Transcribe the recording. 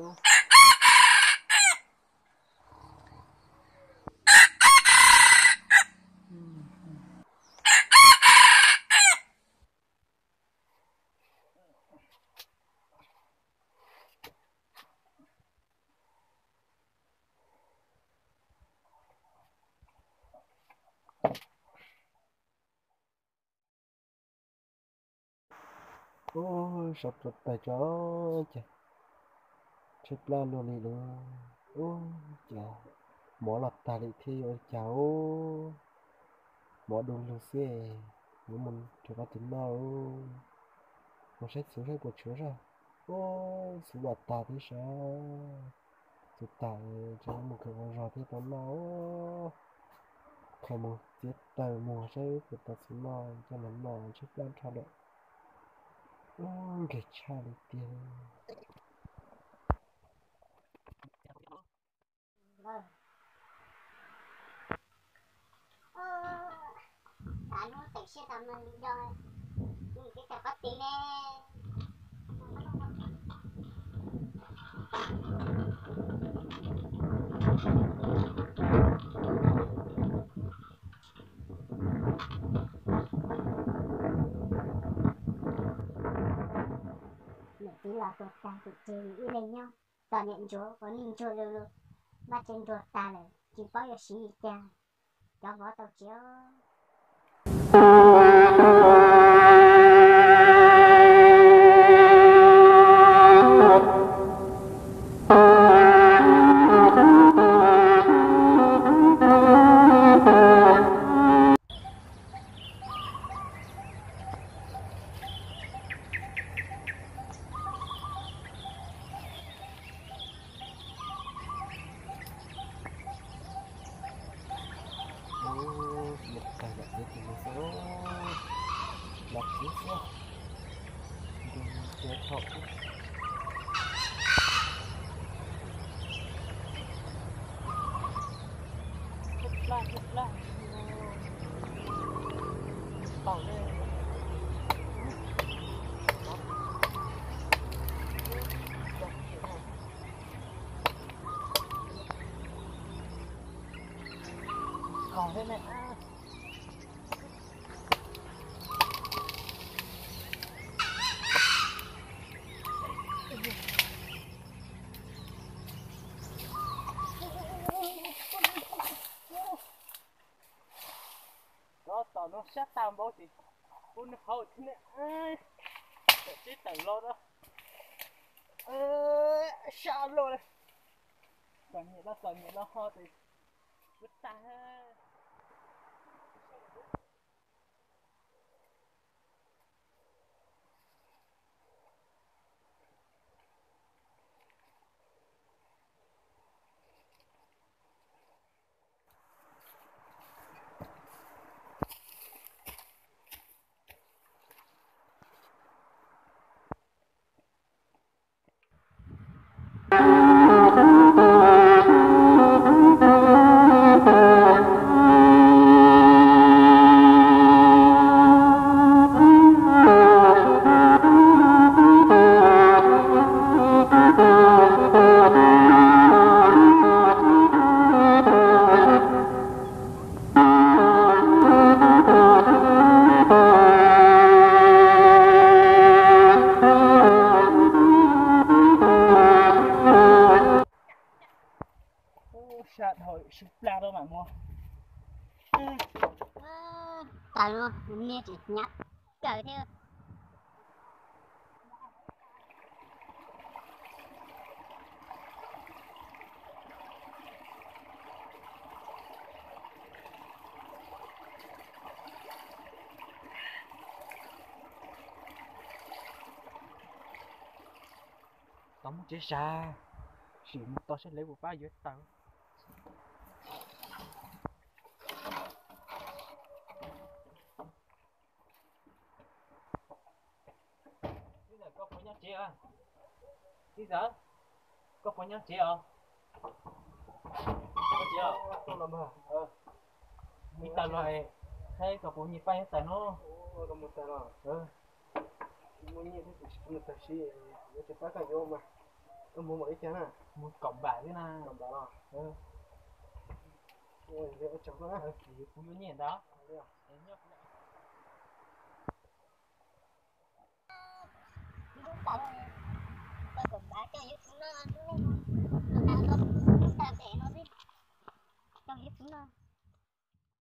Ub, sawv tuaj tag tso, cas tshaib plab luaj li lauj. Ub, cas mov los tag li thiab yuav ua cas ub. Mov du lug xwb, yuav mus rau qhov twg noj lauj. Mus saib txhuv saib puas tshuav zog. Ub, txhuv los tag thiab sav. Txhuv tag, tseem mus kawm ua zog thiab tau noj. Khaws mus txiav taws muag saib puas tau txhuv noj coj los noj, tshaib plab dhau lawm. Ub, nkeeg tshaj li tiag. Niam txiv los tuag tag tim tseg ib leeg nyob, txom nyem ntsuav ua neej ntsuag lu lu, npaj tseg nruag tag lawm tsis paub yuav siv li cas. Cov vov tau tsis Tab tom no sab tag npaum ces pub nws haus thiab ne. Tawm tib tawm los na, sab luaj li. Txom nyem los txom nyem los ho ces pub tag. Sab dhau sib plab rau mam mus. Tas lub niag tsis hnyav kawg thiab. Tau muaj tsev sav, sim mus tos saib lawv puas pab yuav taws. Txiv Zam, koj puas nyob tsev os? Txiv Zam, koj puas nyob tsev os? Nyias tawm los, saib koj puas nyias pab yuav taws no. Muaj nyiaj thiab tus tsis pub nws tawg si, yuav tsum pab koj yuav mas. Mus npaum li cas na? Mus kaum npam xwb na. Kaum npam los? Ua li ua tsaug na. Kuv yuav nyiaj ntawd.